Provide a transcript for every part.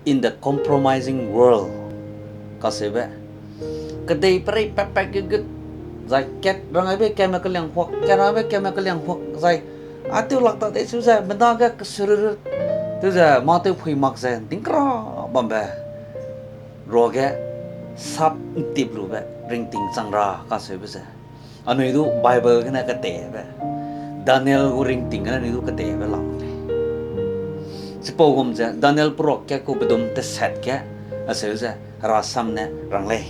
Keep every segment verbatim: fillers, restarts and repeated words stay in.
in the compromising world kaseube. Kedeiperei patpat ge gut, zai kat rangaibe kame keliang huak, kat rangaibe kame keliang huak, zai a tew lak ta de su ze, mena ge keserurut, tew ze mâ tew phui mak ze, tingkra bambe ruage sap ntip lube ringting chang ra kaseube ze, anui du Bible gene ketebe, Daniel gu ringting gene anui du ketebe lam lei. Chipau gum ze Daniel peruak kat ku bedum tesat ge, aseu ze Hera sam ne rang lei.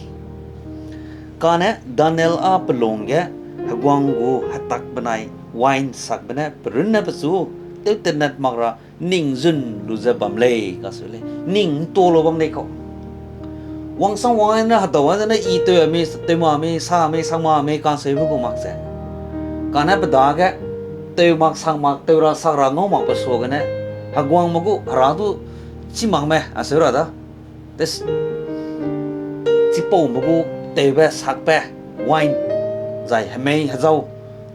Kane Daniel â pelung ge heguang gu hetak benai wine sakbe ne perunne pechu tewtenet mak ra ning zun lu ze bam lei kaseu lei. Ning ntau lu bam lei kau. Wangsang wang ne hedau a zene i tew a mei, tew ma mei, sa mei, sang ma mei kaseube gu mak ze, kane pe dage tew mak, sang mak, tew ra, sak ra, ngau makbe suagene, heguangme gu Hera du chî makme aseu ra da. Chipaume gu tewbe, sakbe, wine, zai hemei, hezau,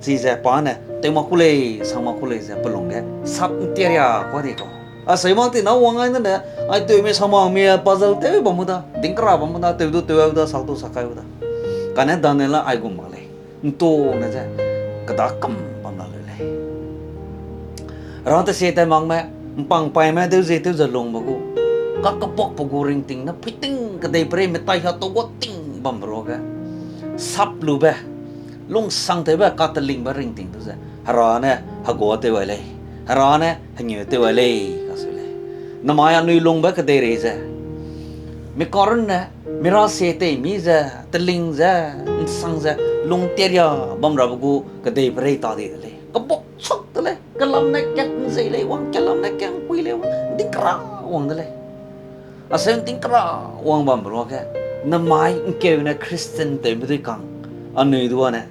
chize pa ne tew mak ku lei, sang mak ku lei ze pelung ge sap ntiaria kua di kau. Aseu mak ti na wang ai ne, ai tew mei, sang ma mei, puzzle tew bam mu da, dingkra bam mu da, tew du tew da, sak du sak kai da. Kane Daniel a aigum mak lei. Ntau ne ze, kedakam bam la leu lei. Hera tesie tai makme, mpang paime deu ze tew ze lungbe gu, kakebuakbe gu ringting ne phuiting kedeiperei metai ha tau gua ting bambe ruage, sap lube, lungsangtewbe katelingbe ringting du ze, Hera ne hegua tew ai lei, Hera ne hengeu tew ai lei kaseu lei. Namai anui lungbe kedeirei ze, mi karunne, mi rasie tei mi ze, teling ze, nsang ze, lung tiaria bam rabe gu kedeiperei ta di de lei. Kebuak chak de lei, kelam ne kat nzei lei wang, kelam ne kat nkui lei wang, dingkra wang de lei. Aseu dingkra wang bambe ruage, namai ngkeu ne Christian tewme dui kang, anui du ane,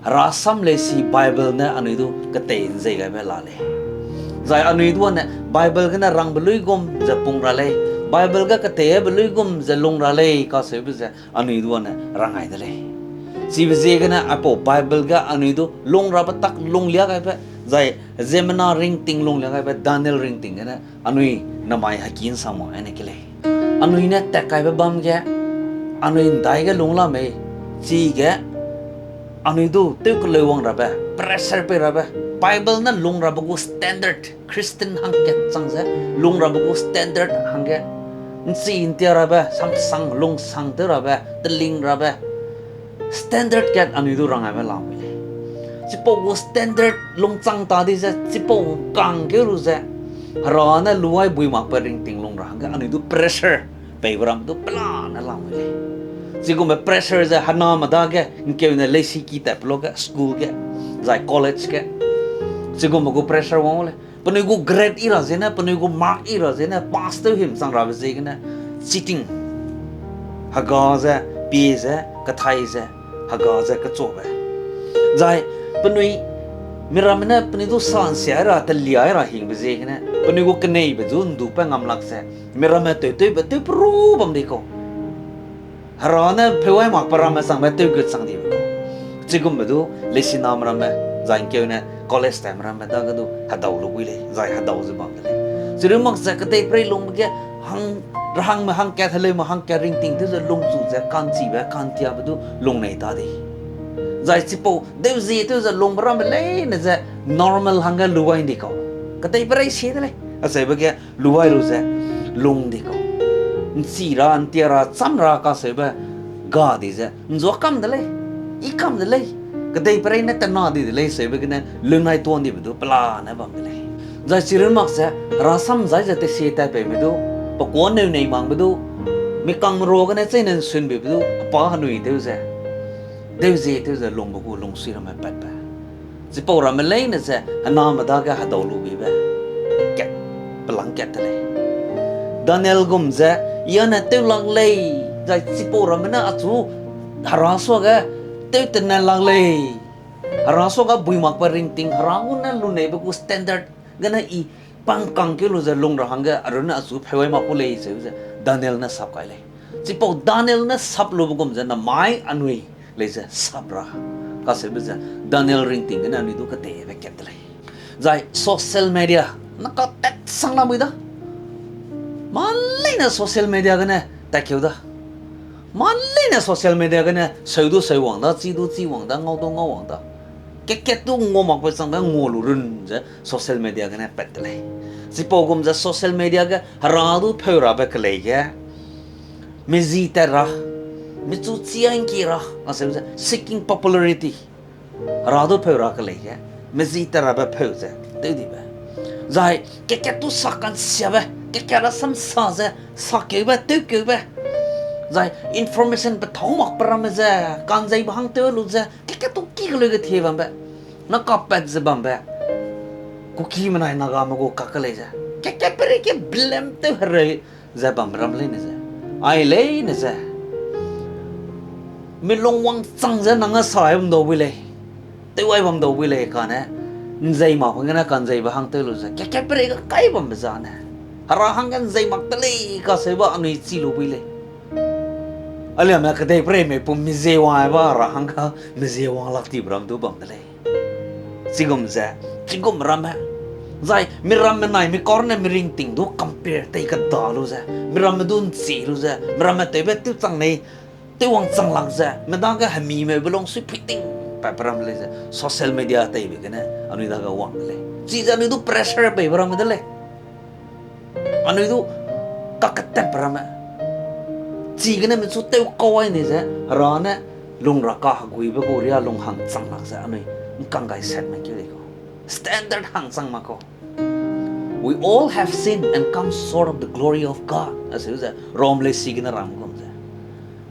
Hera sam lei si Bible ne anui du ketei nzei gaibe la lei. Zai anui du ane Bible gene rangbe luigum ze pung ra lei, Bible ge keteibe luigum ze lung ra lei kaseube ze anui du ane rang ai de lei. Chibe ziegene aipau Bible ge anui du lung rabe tak lunglia gaibe, zai ziemmena ringting lunglia gaibe Daniel ringting gene anui namai heki nsang mak ane ke lei. Anui ne tat kaibe bam ge, anui ndaige lung la mei, chige anui du tew keleu wang rabe, pressure pei rabe, Bible ne lung rabe gu standard, Christian hangkat chang ze, lung rabe gu standard hangge, nchi ntia rabe, samsang lungsang tew rabe, teling rabe, standard kat anui du rang aibe lamui lei. Chipau gu standard lungchang ta di ze, chipau kangkeu lu ze, Hera ne luai bui makbe ringting lung ra hangge anui du pressure peibe ram du pelane lamui lei. Chigumbe pressure ze hename dage ngkeu ne leisiki tatpe luage school ge, zai college ge, chigumbe gu pressure wang lei. Penui gu grade i ra zene, penui gu mark i ra zene, pass tew him chang rabe ziegene, cheating, hega ze, pie ze, kethai ze, hega ze kechuabe. Zai penui, miramme ne penui du sa nsia ra, telia ra hingbe ziegene, penui gu keneibe du ndupe ngam lak ze, miramme tewtewbe tewperu bam di kau. Hera ne pheuai makbe ramme changbe tewgut chang dibe kau. Chigumbe du, leisiname ramme, zai ngkeu ne college time ramme dage du hedau lu bui lei, zai hedau ze bam de lei. Chirun mak ze kedeiperei lungbe ge, hang, rahangme hangkat, heleume hangkat ringting tew ze lungchu ze ka'nchibe ka'ntiabe du lungnei ta di. Zai chipau dewzie tew ze lungbe ramme leine ze normal hangge luai ndi kau. Kedeiperei sie de lei. Acheube ge luai lu ze lung di kau. Nchi ra, ntia ra, cham ra kaseube ga di ze nzua kam de lei, i kam de lei. Kedeiperei ne tena di de lei seube gene lunai tuan dibe du pelane bam de lei. Zai chirun mak ze, Hera sam zai ze tesie taipeume du, pe kuâ neu nei makbe du, mi kangme ruagene cheine nsunbibe du, pa henui tew ze, dewzie tew ze lungbe gu lungsui ramme patbe. Chipau ramme leine ze hename dage hedau lu bibe, kat, pelangkat de lei. Daniel gum ze, i â ne tew lak lei, zai chipau ramme ne achu Hera suage tewtene lak lei. Hera suage bui makbe ringting, Hera gu ne luneibe gu standard gene i pangkangkeu lu ze lung ra hangge arunne achu pheuai mak ku lei zeu ze Daniel ne sap kai lei. Chipau Daniel ne sap lube gum ze namai anui lei ze sap ra kaseube ze Daniel ringting gene anui du keteibe kat de lei. Zai social media, na katat sang lamui da. Mâ leine social media gene tatkeu da. Mâ leine social media gene seu du seu wang da, chi du chi wang da, ngau du ngau wang da. Kekat du ngua makbe changbe ngua lu run ze social media gene pat de lei. Chipau gum ze social media ge Hera du pheu rabe kelei ge, mezi tat ra, michu chi a ngki ra, aseu ze seeking popularity. Hera du pheu ra kelei ge, mezi tat rabe pheu ze tew dibe. Zai kekat du sa kansiabe, kekat rasam sa ze, sakeube, tewkeube. Zai information pethâu makbe ramme ze, kanzeibe hang tew lu ze, kekat du ki kelui ge thie bambe, na kapat ze bambe, Kuki menai Nagame gu kak kelei ze, kekat peirei ge blame tew hereu ze bambe ram leine ze, ai leine ze, milung wangchang ze nang a sai bam dau bui lei, tew ai bam dau bui lei kane, nzei mak pe gene kanzeibe hang tew lu ze, kekat peirei ge kai bambe zane, Hera hangge nzei mak de lei kaseube anui chi lu bui lei. Aliame kedei peireime pum mizie wang ai ba Hera hangge mizie wang lak tibe ram du bam de lei. Chigum ze, chigum ramme. Zai miramme nai mi kar ne miringting du compare tei keda lu ze, miramme du nchi lu ze, miramme tewbe tewchang nei, tewwang chang lak ze, medage hemimeube lungsui phuiting patbe ram lei ze, social media teibe gene anui dage wang de lei. Chize anui du pressure peibe ramme de lei. Anui du kaketatbe ramme. Chigene michu tew kau ai ni ze, Hera ne lung ra kaheguibe gu ria lung hang chang lak ze anui ngkang gai set me keu lei kau. Standard hang chang mak kau. We all have sinned and come short of the glory of God. Aseu ze Rom lei si gene ram gum ze,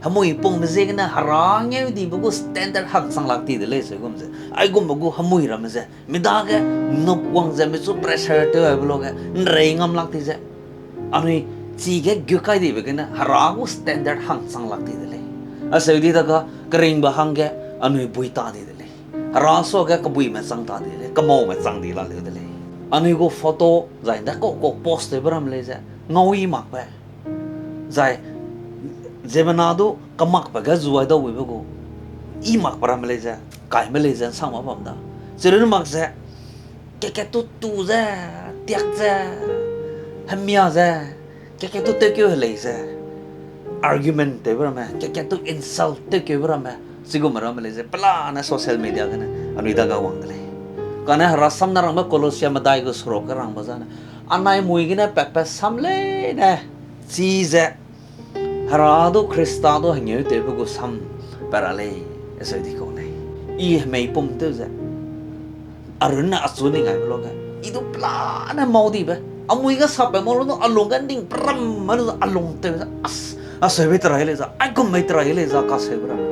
hemui pungbe ziegene Hera ngeu dibe gu standard hang chang lak ti de lei seu gum ze. Aigumbe gu hemui ramme ze, midage nupwang ze michu pressure tew aibe luge, nrei ngam lak ti ze. Anui chige gu kai dibe gene Hera gu standard hang chang lak ti de lei. Aseu di daga keringbe hangge anui bui ta di de lei. Hera suage kebuime chang ta di lei, kemaume chang di la leu de lei. Anui gu photo zai nde kau kau post tewbe ram lei ze, ngau i makbe. Zai, ziemmena du kemakbe ge zuai dau buibe gu, i makbe ramme lei ze, kaime lei ze nsang ma bam da. Chirun mak ze, kekat tu tu ze, tiak ze, hemia ze, kekat tu tewkeu helei ze, argument tewbe ramme, kekat tu insult tewkeube ramme, chigum ramme lei ze, pelane social media gene, anui dage wang de lei. Kane Hera sam ne rangbe Kolosia medai gu seruk ge rangbe zane, anai mui gene patpat sam leine, chize, Hera du Khrista du hengeu tewbe gu sam pat ra lei, aseu di kau lei. I hemei pum tew ze, arunne achu ning aibe luge, i du pelane mau dibe, amui ge sapat mau lu du alung ge ning peram mai lu ze alung tew ze, as, aseube terai lei za, aigum mei terai lei za kaseube ramme.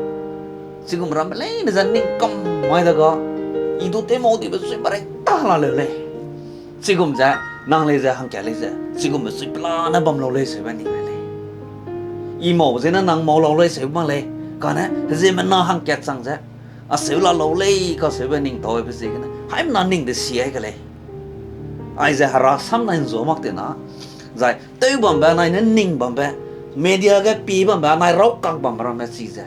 Chigum ramme leine ze ning kam mai dega, i du tew mau dibe sui marei ta la leu lei. Chigum ze, nang lei ze, hangkat lei ze, chigumbe sui pelane bam lau lei seube ning ai lei. I mau zene nang mau lau lei seube mak lei, kane heziemmena hangkat chang ze, aseu la lau lei kaseube ning tau aibe ziegene, haimena ning de si ai ke lei. Aize Hera sam nai nzua mak tina, zai tew bambe nai ne ning bambe, media ge pi bambe nai raukak bambe ramme chize,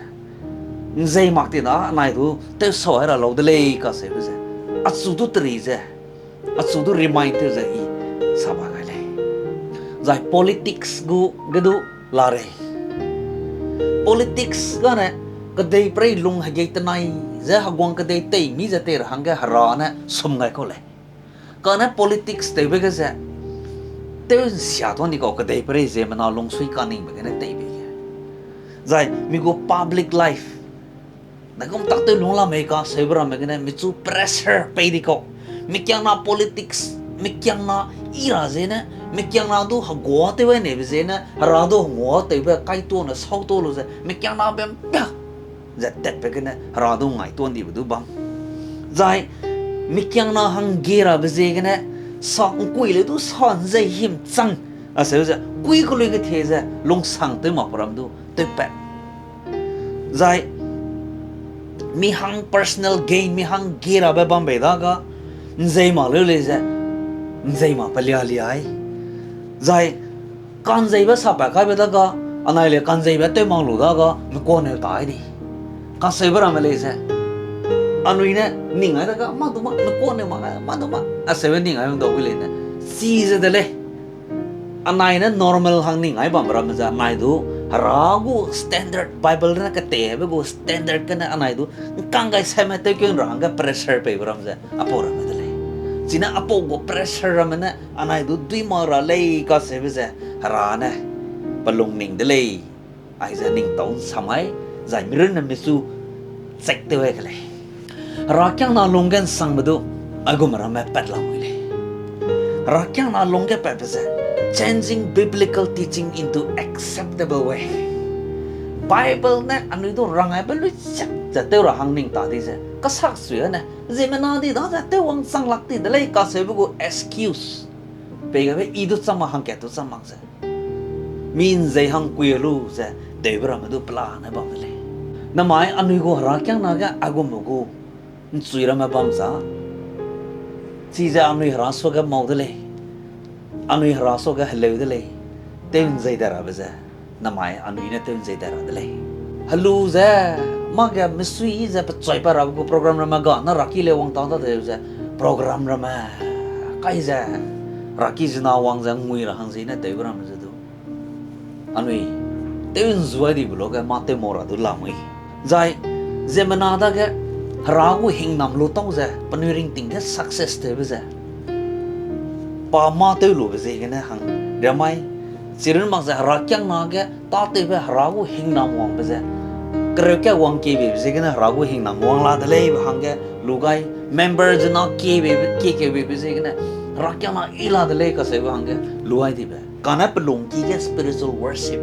nzei mak tina nai du tew sau ai ra lau de lei kaseube ze, achu du teri ze, achu du remind tew ze i saba gai lei. Zai politics gu ge du la rei. Politics gane kedeiperei lung hegei tenai ze heguang kedei tei mi ze tei ra hangge Hera ne sum gai kau lei. Kane politics tewbe ge ze, tew nsia tuâ ni kau kedeiperei ziemmena lungsui kaningbe gene teibe ge. Zai mi gu public life, nagum tak tew lung la mei kaseube ramme gene michu pressure pei di kau. Mikiangna politics, mikiangna i ra zene, mikiangna du hegua tew ai neibe zene, Hera du hengua tewbe kaituâne sau tuâ lu ze, mikiangna bempiak ze tatbe gene Hera du ngai tuân dibe du bam. Zai, mikiangna hangge rabe ziegene, sa ngkui le du sa nzei him chang, aseu ze, kui kelui kethie ze, lungsang tew makbe ram du, tewpat. Zai, mi hang personal gain, mi hangge rabe bam bei daga, nzei mak leu lei ze, nzei mak pelia liai. Zai, kanzeibe sapat kaibe daga, anai le kanzeibe tew mak lu daga, mekuaneu tai di. Kaseube ramme lei ze, anui ne ning ai daga, mâ du mâ, mekuaneu mak, mâ du mâ, aseube ning ai dau wi lei ne, Chize de lei. Anai ne normal hang ning ai bam ramme ze, anai du Hera gu standard, Bible ne ketebe gu standard gene anai du ngkang gai seme tewkeu ra hangge pressure peibe ram ze, apau ramme de lei. Chine apau gu pressure ramme ne anai du dui mak ra lei kaseube ze, Hera ne pelung ning de lei. Aize ning tau nsam ai, zai mi runne misu check tew ai ke lei. Herakiangna lungge nsangbe du, aigum ramme pat lamui lei. Herakiangna lungge patbe ze, changing biblical teaching into acceptable way. Bible ne anui du rang aibe lui chak ze tew ra hang ning ta di ze, kasak sui ne, ziemmena di daze tew wangchang lak di de lei kaseube gu excuse. Peigabe i du cham mak hangkat du cham mak ze. Mi nzei hang kui lu ze, tewbe ramme du pelane bam de lei. Namai anui gu Herakiangna ge aigumbe gu nchui ramme bam za. Chize anui Hera suage mau de lei. Anui Hera suage heleu de lei. Tew nzei dai rabe ze. Namai anui ne tew nzei dai ra de lei. Helu ze, mâ ge misui ze pechai pa rabe gu program ramme ga, na raki lei wang ta da de ze, program ramme, kai ze, raki zena wang ze ngui ra hang zie ne tewbe ramme ze du. Anui, tew nzuai dibe luage mâ tew mau ra du lamui. Zai, ziemmena dage, Hera gu hingnam lu tau ze, penui ringting ge success tewbe ze. Pa mâ tew lube ziegene hang, riamai, chirun mak ze Herakiangna ge, tâtewbe Hera gu hingnam wangbe ze. Kereu ka wang kiebeibe ziegene Hera gu hingnam wang la de leibe hangge, lu gai, member zena kiebeibe, kie keubeibe ziegene, Herakiangna i la de lei kaseube hangge, lu ai dibe. Kane pelungki ge spiritual worship,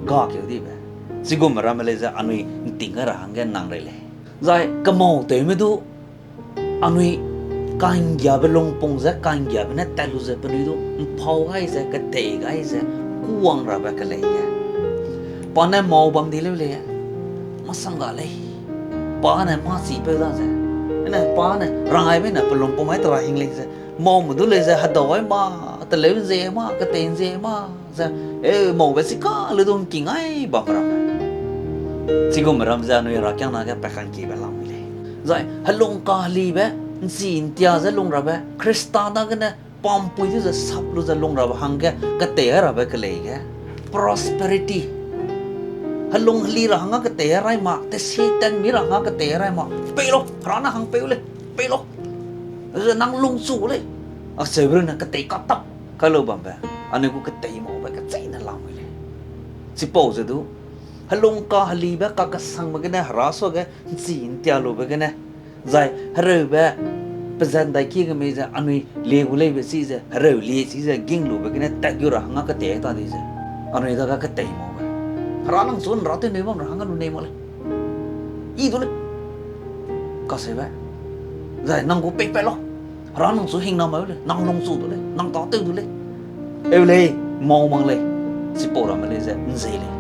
ga keu dibe. Chigum ramme lei ze anui nting gai ra hangge nang rei lei. Zai kemau tewme du, anui ka'nggiabe lungpung ze ka'nggiabe ne tat lu ze penui du mpau gai ze, ketei gai ze, kuwang rabe kelei ge. Pa ne mau bam di leu lei, masang ga lei. Pa ne mâ chipeu da ze. Ene pa ne rang aibe ne pe lungpung ai tera hing lei ze. Maume du lei ze hedau ai mâ, teleu nzie mâ, ketei nzie mâ, ze, e, maube chika le du ngking ai bam ramme. Chigum ram ze anui Herakiangna ge pa ka'nggiabe lamui lei. Zai, helung kahelibe, nchi ntia ze lung rabe, Khrista dagene, pampui du ze sap lu ze lung rabe hangge, ketei ai rabe kelei ge. Prosperity. Helung heli ra hangge ketei ai rai mak, tesie tat mi ra hangge ketei ai rai mak. Pei lau, Hera ne hang peu lei, pei lau. Ze nang lungchu lei. Acheube ne ketei katap kai lu bambe. Anui gu ketei maube kecheîne lamui lei. Chipau ze du, helung kahelibe kakesangbe gene Hera suage nchi ntia lube gene. Zai hereube pezan dai ki ge mei ze anui lie gu leibe chi ze, hereu lie chi ze ging lube gene tat gu ra hangge ketei ta di ze. Anui dage ketei maube. Hera nang chu nra tew nei bam ra hangge lu nei mak lei. I du lei. Kaseube. Zai nang gu peipat lau. Hera nang chu hingnam mai lei, nang lungchu du lei, nang tâtew du lei. Eu lei, mau mang lei. Chipau ramme lei ze nzei lei.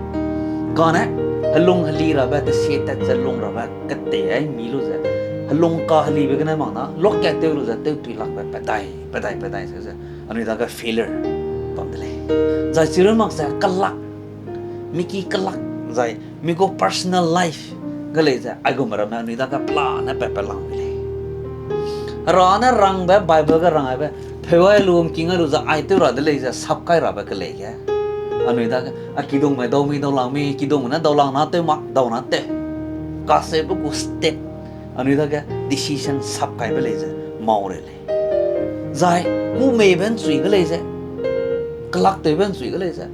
Kane, helung heli rabe, tesie tat ze lung rabe, ketei ai mi lu ze. Helung kahelibe gene mak na, luakat tew lu ze, tewtui lakbe, pedai, pedai, pedai se ze. Anui dage failure bam de lei. Zai chirun mak ze kelak, mi ki kelak, zai mi gu personal life ge lei ze, aigum ramme anui dage pelane pat pe lamui lei. Hera ne rangbe, Bible ge rang aibe, peu ai lu, ngking ai lu ze ai tew ra de lei ze, sap kai rabe kelei ge. Anui dage, a kidungme dau mi, dau lang mi, kidungme ne dau lang na tew mak, dau na tew. Kaseube gu step, anui dage decision sap kaibe lei ze, mau rei lei. Zai, gu meibe nchui ge lei ze, kelak tewbe nchui ge lei ze.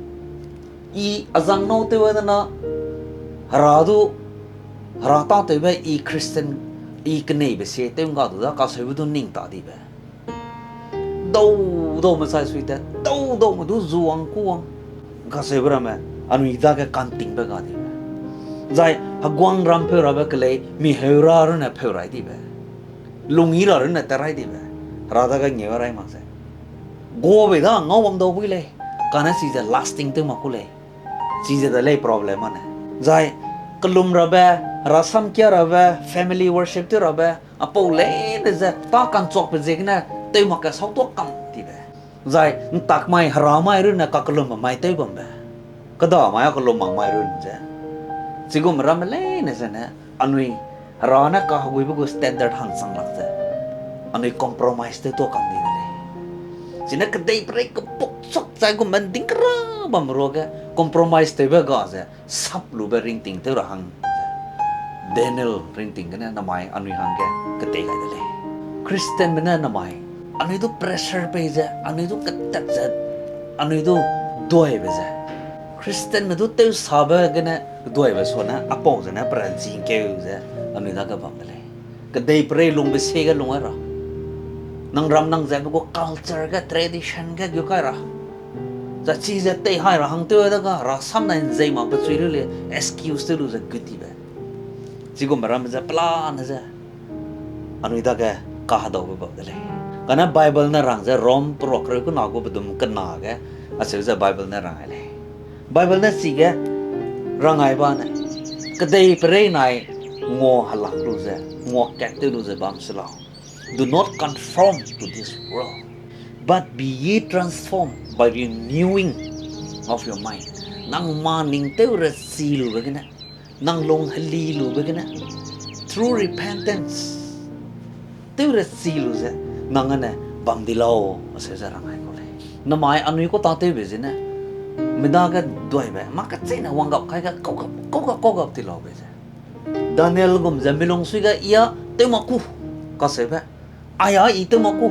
I azang nâu tew de na, Hera du, Hera tâtewbe i Christian, i keneibe sie tew ngga du da kaseube du ning ta dibe. Dau, daume chai sui tat, dau, daume du zuwang kuwang. Kaseube ramme, anui dage kantingbe ga dibe. Zai, heguang ram peu rabe kelei, mi heu ra runne peu rai dibe. Lungyi ra runne tat rai dibe. Hera dage ngeu rai mak ze. Guabei da ngau bam dau bui lei. Kane chize lasting tew mak ku lei. Chize de lei problem ane. Zai, kelum rabe, Hera samkia rabe, family worship tew rabe, apau leine ze, ta kanchuakbe ziegene, tew mak ke sau tuâ kam tibe. Zai, ntak mai, Hera mai runne kakelumbe mai tew bambe. Keda mai a kelum mak mai run ze. Chigum ramme leine zene, anui, Hera ne kaheguibe gu standard hang chang lak ze. Anui compromise tew tuâ kam di de lei. Chine kedeiperei kepuk chak chai gumme ’nding kera bam ruage compromise tewbe ga ze sap lube ringting tew ra hang ze Daniel ringting gene namai anui hangge ketei gai de lei. Christianme ne namai anui du pressure pei ze, anui du ketat ze, anui du duaibe ze, Christianme du tewsabe gene duaibe sane apau zene peranchi ’ngkeu ze anui dage bam de lei. Kedeiperei lungbe sie ge lung ai ra, nang ram nang zebe gu culture ge, tradition ge gu kai ra, zai chize tei hai ra hang tew de ga, rasam nai ’nzei mak pechui lu le, excuse tew lu ze gut tibe. Chigumbe ramme ze pelane ze anui dage kahedaube bam de lei. Kane Bible ne rang ze Rom peruak kereu kena gu pedum kena ge acheu ze Bible ne rang ai lei. Bible ne chige rang ai bane, kedeiperei nai ngua helak lu ze, ngua kat tew lu ze bam se lau. Do not conform to this world, but be ye transformed by renewing of your mind. Nang ma ning tew rechi lube gene, nang lung heli lube gene, through repentance, tew rechi lu ze, nang ane bam di lau, aseu ze rang ai kau lei. Namai anui ku tâtewbe zene, mi dage duaibe mâ kecheîne wanggap kai ge kau gap, kau gap, kau gap ti laube ze, Daniel gum ze milung sui ge I a tew mak ku, kaseube, ai a I tew mak ku,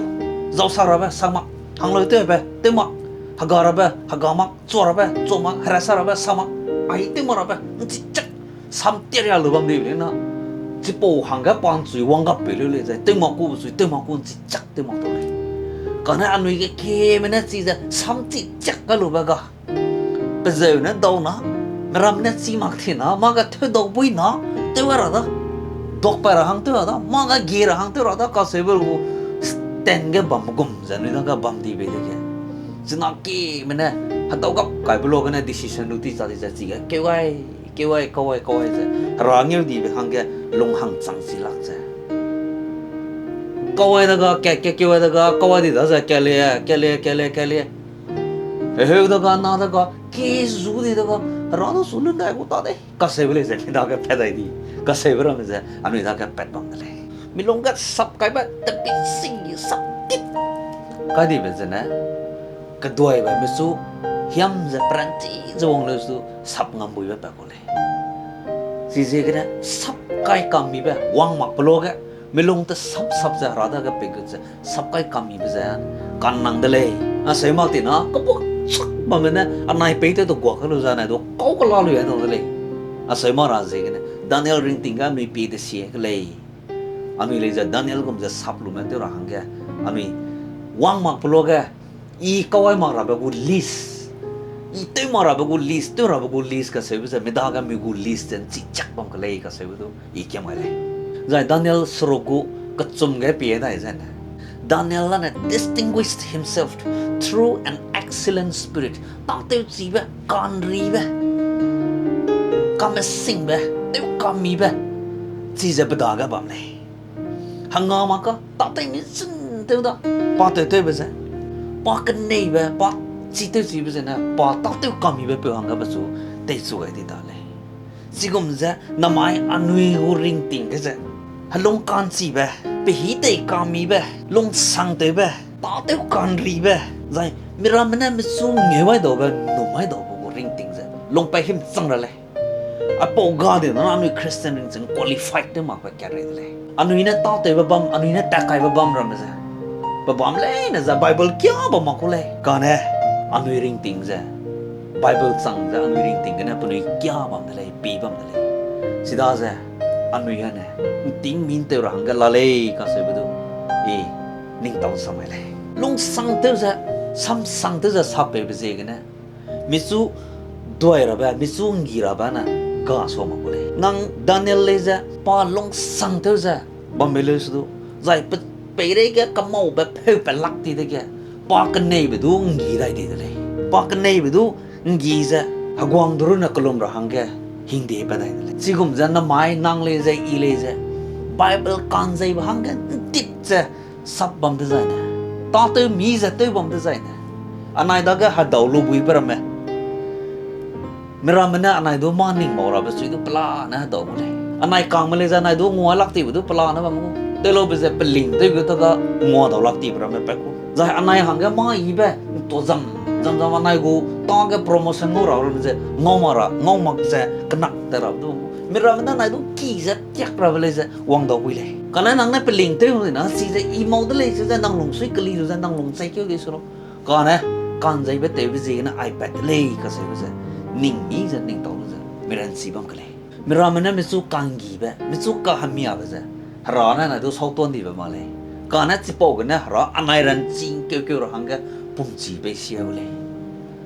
zau sa rabe sa mak, hangleu tewbe tew mak, hega rabe hega mak, chua rabe chua mak, hera sa rabe sa mak, ai tew mak rabe ’nchi chak, sam tiaria lu bam dibe na, chipau hangge pa ’nchui wanggap pei leu lei ze, tew mak ku be chui, tew mak ku ’nchi chak tew mak tau lei. Kane anui ge kieme ne chize sam chi chak ga lube ga, pezeu ne dau na, meramme ne chi mak ti na, mâ ge tew dau bui na, tew ra da, duak pa ra hang tew ra da, mâ ge gie ra hang tew ra da, kaseube gu stand ge bam gum ze anui dage bam dibe dege, china kieme ne hedau gap kaibe luagene decision lu ti cha di ze chige keu ai, keu ai, kau ai, kau ai ze, hera ngeu dibe hangge lung hang chang chi lak ze, kau ai dega, kat ke keu ai dega, kau ai di da ze, kat le, kat le, kat le, kat le. Heheu dega, na dega, ki zu di dega, hera du su lun dai gu ta dei, kaseube lei ze mi dage pat dai di, kaseube ramme ze anui dage pat bam de lei. Milung ge sap kaibe tepi sing sap tit kai dibe zene, keduaibe mechu hiam ze peranchi ze wang leu su sap ngambuibe pa kau lei. Chiziegene sap kai kamibe wang makbe luage, milung te sap sap ze hera dage peigut ze sap kai kamibe ze kannang de lei. Aseu mak ti na, kebuak chak bamme ne anai pei tew du guak ke lu ze anai du kau kela lu ai dau de lei. Aseu mak ra ziegene Daniel ringting ge anui pie de sie ke lei. Anui lei ze Daniel gum ze sap lume tew ra hangge, anui wang makbe luage, I kau ai mak rabe gu list, I tew mak rabe gu list, tew rabe gu list kaseube ze mi dage mi gu list ze ’nchi chak bam ke lei kaseube du I kiam ai lei. Zai Daniel seruk gu kechum ge pie dai zene, Daniel ane distinguished himself through an excellent spirit. Tâtewchibe, ka'nribe, kamesingbe, tew kamibe, chize pe dage bam lei. Hanga mak ka, tâtew mi zun tew da, pa tewtewbe ze, pa keneibe, pa chi tewchibe zene, pa tâtew kamibe peu hangge pechu teichu gai di da lei. Chigum ze namai anui gu ringting ge ze, helung ka'nchibe, pehî tei kamibe, lungsangtewbe, tâtew ka'nribe, zai miramme ne mechu ngeu ai daube, ’nnum ai daube gu ringting ze lungpat himchang ra lei. Aipau ga di na anui Christian ringting qualified tew makbe kat rei de lei. Anui ne tâtewbe bam, anui ne tat kaibe bam ramme ze, pe bam leine ze Bible kia bam mak ku lei. Kane anui ringting ze, Bible chang ze anui ringting gene penui kia bam de lei, pie bam de lei. Chidaze anui ane ’nting mi ’ntew ra hangge la lei kaseube du I ning tau sam mai lei. Lungsangtew ze, samsangtew ze sapeube ziegene, michu duai rabe, michu ’nggi rabe ne ga sua mak ku lei. Nang Daniel lei ze pa lungsangtew ze bambe leu se du, zai pe, peireige kemaube pheu pe lak ti dege, pa keneibe du ’nggi dai di de lei. Pa keneibe du ’nggi ze, heguang de runne kellum ra hangge hingde pat dai de lei. Chigum ze namai nang lei ze, I lei ze, Bible ka'nzeibe hangge ’ntip ze sap bam dezaine, tâtew mi ze tew bam dezaine, anai dage hedau lubuibe ramme, miramme ne anai du mâ ning mau rabe chui du pelane hedau gu lei. Anai kangme lei ze anai du ngualak tibe du pelane bam gu. Tewlaube ze peling tew ge ta ga ngua dau lak tibe ramme pat ku. Zai anai hangge mâ yibe, ’ntua zam, zam zam anai gu tâ ge promotion ngau ra ramme ze, ngau mak ra, ngau mak ze, kenak tat ra du. Mi ramme ne anai du ki ze tiak rabe lei ze wang dau bui lei. Kane nang ne peling tew dina, chize i mau de lei, chize nang lungsui keli lu ze nang lung chai keu di su lau. Kane, ka'nzeibe tewbe ziegene ai pat de lei kacheube ze, ning mi ze ning tau lu ze, mi ranchi bam ke lei. Mi ramme ne michu ka'nggibe, michu kahemiabe ze, Hera ne anai du sautuandibe mak lei. Kane chipau gene Hera anai ranchi ’ngkeukeu ra hangge pumchi pei sia gu lei.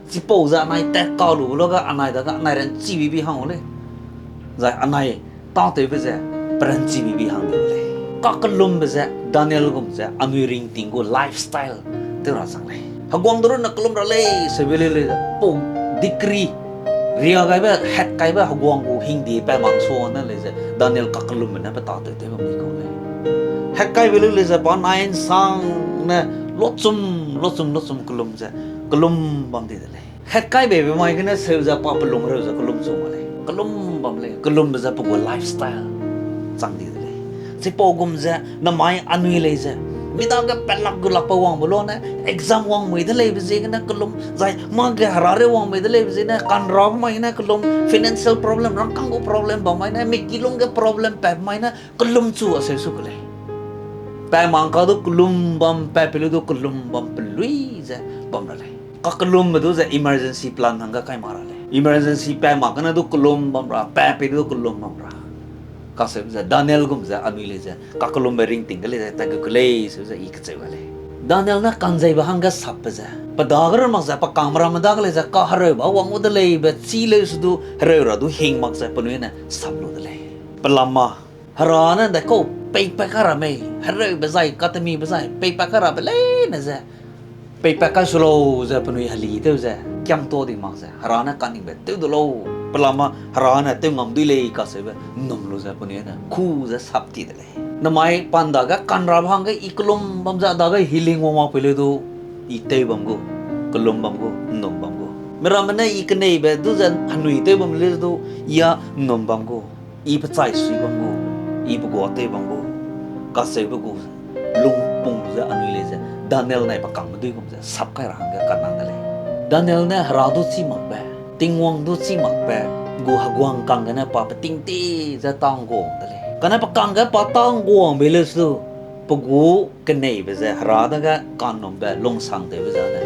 Chipau ze anai tat ka lube luage anai dage anai ranchi bibi hang gu lei. Zai anai tâtewbe ze, peranchi bibi hang di gu lei. Kakellumbe ze, Daniel gum ze, anui ringting gu lifestyle tew ra chang lei. Heguang de runne kellum ra lei, seube lei lei ze, pau decree, ria gaibe, hatkaibe, heguang gu hingdie pa mang suane lei ze, Daniel kakellumbe ne pe tâtew tew bam di kau lei. Hatkaibe lei lei ze, pa nai ’nsangne, lochum, lochum, lochum kellum ze, kellum bam di de lei. Hatkaibe be mai gene seu ze pa pelung reu ze kellum chu mak lei. Kellum bam lei, kellumbe ze pe gu lifestyle chang di de lei. Chipau gum ze, namai anui lei ze, mi dage pelak gu lakbe wangbe luane, exam wang mui de leibe ziegene kellum, zai mâ ge Hera reu wang mui de leibe ziegene, kanrabe mai ne kellum, financial problem, rangkâng gu problem bam mai ne, miki lung ge problem pat mai ne, kellum chu aseu su ke lei. Pa mang ka du kellum bam, pa pe lu du kellum bam, pelui ze bam ra lei. Kakellumbe du ze emergency plan hangge kai mak ra lei. Emergency pa mak gene du kellum bam ra, pa pe du kellum bam ra. Kaseube ze Daniel gum ze anui lei ze, kakellumbe ringting ge lei ze, tat gu ke lei, seu ze i kecheu ga lei. Daniel ne ka'nzeibe hangge sapbe ze, pe dage run mak ze, pe kangme ramme dage lei ze, kahereube wang gu de leibe chî leu se du, hereu ra du hing mak ze penui ne sap lu de lei. Pelama, Hera ne ’ndaikau peipat kai ra mei, hereube zai, katemibe zai, peipat kai rabe leine ze, peipat kai su lau ze penui heli tew ze, kiamtuâ di mak ze, Hera ne kaningbe tew du lau, pelama Hera ne tew ngam dui lei kaseube, ’nnum lu ze penui ne ku ze sap ti de lei. Namai pa ’ndage kanrabe hangge i kellum bam ze dage healing wang mak pei leu du, i tew bam gu, kellum bam gu, ’nnum bam gu. Mi ramme ne i keneibe du ze henui tew bam leu du, i â ’nnum bam gu, i pe chai sui bam gu, i pe gua tew bam gu. Kaseube gu, lungpung ze anui lei ze, Daniel nai pe kangme dui gum ze, sap kai ra hangge kanang de lei. Daniel ne Hera du chî makbe, Tingwang du chî makbe, gu heguang kang gene pa peting ti ze tâ ’ngguang de lei. Kane pe kangge pa tâ ’ngguangbe leu su, pe gu keneibe ze Hera dage ka'nnumbe lungsangtewbe zane,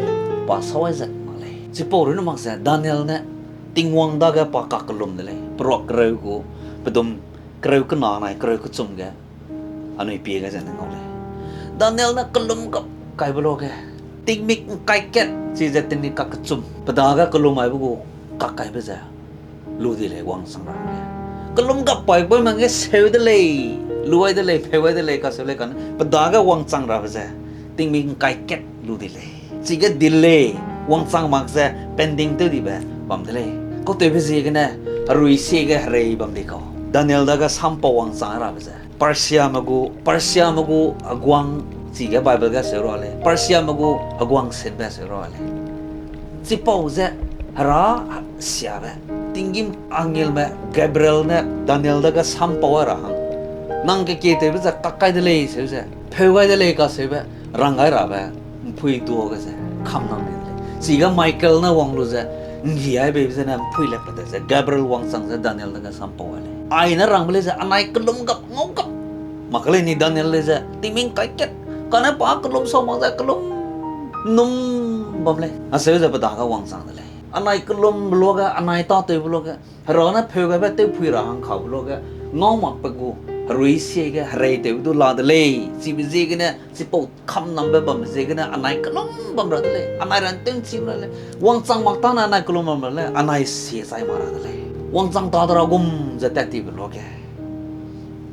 pa sâu ai zat mak lei. Chipau runne mak ze Daniel ne Tingwang dage pa kakellum de lei. Peruak kereu gu, pedum kereu kena nai kereu kechum ge, anui pie gai ze ne ngau lei. Daniel ne kellum gap kaibe luage, tingmik ’ngkai kat, chize tingmik kakechum, pe dage kellum aibe gu, kak kaibe ze, lu di lei wangchang ra hangge. Kellum gap paibe mak ge seu de lei, lu ai de lei, pheu ai de lei, kaseu lei kane, pe dage wangchang rabe ze, tingmik ’ngkai kat lu di lei. Chige delay, wangchang mak ze pending tew dibe bam de lei. Kautewbe ziegene, herui sie ge herei bam di kau. Daniel dage sampau wangchang rabe ze, Persiame gu, Persiame gu heguang chige Bible ge seu ra lei. Persiame gu heguang senbe seu ra lei. Chipau ze Hera siabe, tinggîm angelme Gabriel ne Daniel dage sampau ai ra hang, nang kekietewbe ze kak kai de lei seu ze, pheu gai de lei kaseube, rang gai rabe, ’mpui duage ze, kamnang di de lei. Chige Michael ne wang lu ze, ’nggi ai beibe zene ’mpui le pat ze, Gabriel wangchang ze Daniel dage sampau ai lei. Ai ne rangbe lei ze, anai kellum gap, ngau gap. Mak lei ni Daniel lei ze, tingmik ’ngkai kat. Kane pa kellum sau mak ze kellum ’nnum bam lei. Aseu ze pe dage wangchang de lei. Anai kellumbe luage, anai tâtewbe luage, Hera ne pheu gaibe tewphui ra hangkabe luage, ngau makbe gu, herui sie ge hereitewbe du la de lei. Chibe ziegene, chipau kamnambe bambe ziegene, anai kellum bam ra de lei. Anai ran tew'nchi ra lei. Wangchang mak tâne anai kellum bam ra lei. Anai sie chai mak ra de lei. Wangchang ta de ra gum ze tat tibe luage,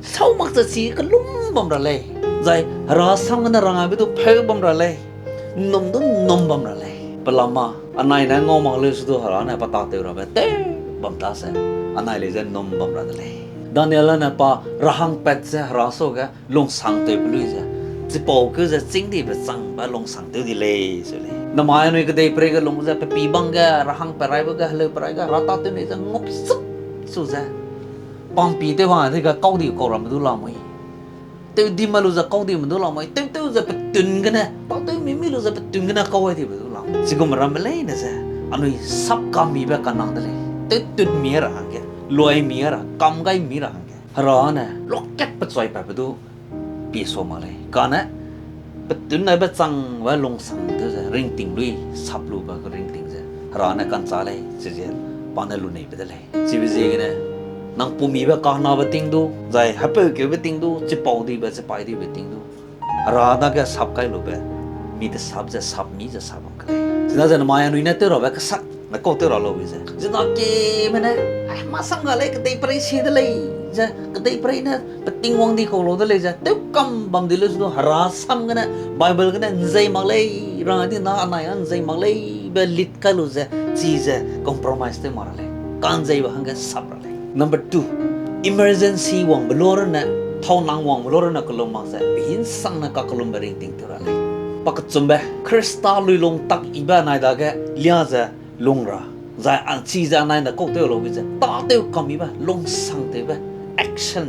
sau mak ze chi kellum bam ra lei. Zai Hera sam gene rang aibe du pheu bam ra lei. ’Nnum du ’nnum bam ra lei. Pelama, anai ne ngau mak leu se du Hera ne pa tâtew rabe tew bam ta se, anai lei ze ’nnum bam ra de lei. Daniel ne pa rahangpat ze Hera suage lungsangtewbe lui ze, chipau keu ze chîng dibe changbe lungsangtew di lei seu lei. Namai anui kedeiperei ge lung ze pe pî bang ge, rahangpat raibe ge, heleupat rai ge, Hera tâtew nei ze ngupsup su ze, pampi tew hang dege kau di kau ramme du lamui. Tew di mai lu ze kau dibe du lamui, tew tew ze petun gene, tâtew mi mi lu ze petun gene kau ai dibe du lam. Chigum ramme leine ze, anui sap kamibe kanang de lei. Tewtut mi ra hangge, luai mi ra, kam gai mi ra hangge, Hera ne lokat pechuipatbe du pie sa mak lei. Kane, petun aibe changbe lungsang tew ze ringting lui, sap lube ringting ze Hera ne ka'nchâ lei, chize pa ne luneibe de lei. Chibe ziegene, nang pumibe kahenabe ting du, zai hepeukeube ting du, chipau dibe, chipai dibe ting du, Hera dage sap kai lube, mi desap ze sap mi ze sap bam ke lei. Zina ze namai anui ne tew rabe kesak ne kau tew ra lau bi ze, zina keme ne, ai, masam ga lei, kedeiperei sie de lei, ze kedeiperei ne peting wang di kau lau de lei ze, tew kam bam di leu su du Hera sam gene, Bible gene ’nzei mak lei, rang di na anai a ’nzei mak lei, be lit kai lu ze, chize compromise tew mak ra lei, ka'nzeibe hangge sap ra lei. Number two, emergency wangbe lu rune, thaunang wangbe lu rune kelum mak ze, pehinsangne kakellumbe ringting tew ra lei. Pakechumbe, Khrista luilung tak yibe anai dage lia ze lung ra, zai a chize anai ne kau tew lau bi ze, tâtew kamibe, lungsangtewbe, action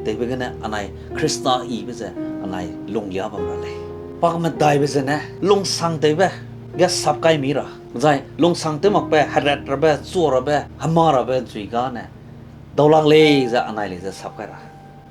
tewbe gene anai Khrista yibe ze anai lunglia bam ra lei. Pakemedaibe zene, lungsangtewbe ge sap kai mi ra, zai lungsangtew makbe, herat rabe, chua rabe, hema rabe ’nchui gane, daulak lei ze anai lei ze sap kai ra.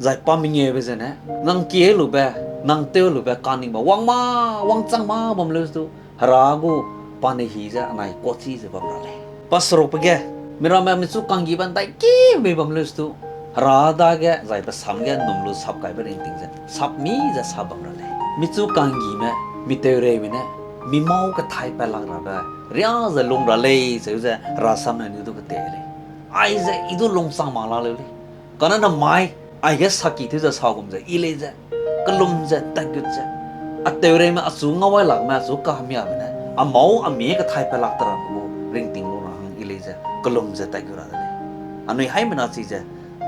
Zai pa mengeube zene, nang kie lube, nang tew lube, kaningbe, wang mâ, wangchang mâ bam leu su du, Hera gu pa ne hi ze anai kuachi ze bam ra lei. Paserukbe ge, miramme michu kanggibe ’ndaiki mei bam leu su du, Hera dage zai pe sam ge ’nnum lu sap kaibe ringting ze, sap mi ze sap bam ra lei. Michu kanggime, miteureime ne, mi mâu kethai pat lak rabe, ria ze lung ra lei, seu ze Hera sam ne ni du kete lei. Aize, i du lungsang mak la leu lei. Kane namai, aige saki tew ze sa gum ze, i lei ze, kelum ze, tatgut ze. Ateureime achu ngauailakme, achu kahemiame ne, a mâu a mie kethai pat lak te rabe gu ringting lu ra hang i lei ze, kelum ze tatgut ra de lei. Anui haimena chize,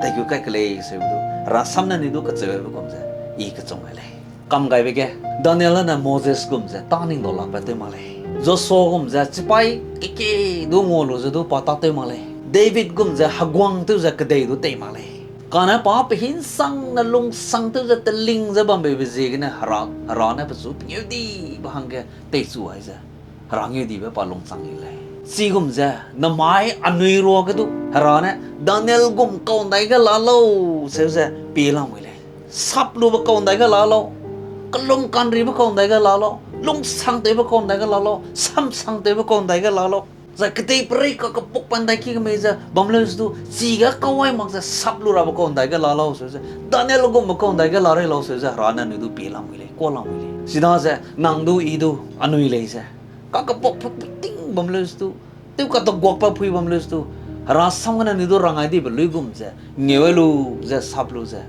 tatgut kai ke lei seu du, Hera sam ne ni du kecheube gum ze, i kechung gai lei. Kamgaibe ge, Daniel ne Moses gum ze tâ ning dau lakbe tew mak lei. Joshua gum ze chipai keke du ngua lu ze du pa tâtew mak lei. David gum ze heguang tew ze kedei du tei mak lei. Kane pa pehinsangne lungsang tew ze teling ze bambe be ziegene Hera, Hera ne pechu pengêudibe hangge teichu ai ze, Hera ngêudibe pa lungsang i lei. Chigum ze, namai anui ruage du, Hera ne, Daniel gum kau ’ndaige la lau, seu ze, pie lamui lei. Sap lube kau ’ndaige la lau, kelum kanribe kau ’ndaige la lau, lungsangtewbe kau ’ndaige la lau, samsangtewbe kau ’ndaige la lau. Zai kedeiperei kakepukbe ’ndaiki kemei ze bam leu su du, chige kau ai mak ze sap lu rabe kau ’ndaige la lau seu ze, Daniel gumbe kau ’ndaige la rei lau seu ze, Hera ne anui du pie lamui lei, kuâ lamui lei. Chidaze, nang du i du, anui lei ze, kakepukbe pui ting bam leu su du, tew kadeguakbe pui bam leu su du, Hera sam gene anui du rangai dibe luigum ze, ngeu lu ze, sap lu ze,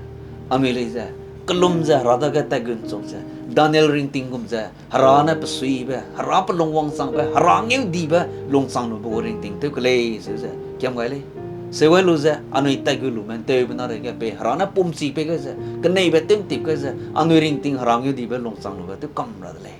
anui lei ze, kelum ze, Hera dage tatgun chuk ze, Daniel ringting gum ze, Hera ne pesuibe, Hera pe lungwangchangbe, Hera ngêudibe, lungsang lube gu ringting tew ke lei seu ze, kiam gai lei. Seu gai lu ze, anui tatgu lume ’nteube na reige pei, Hera ne pumchi pei gai ze, keneibe tew'ntip gai ze, anui ringting Hera ngêudibe lungsang lube tew kam ra de lei.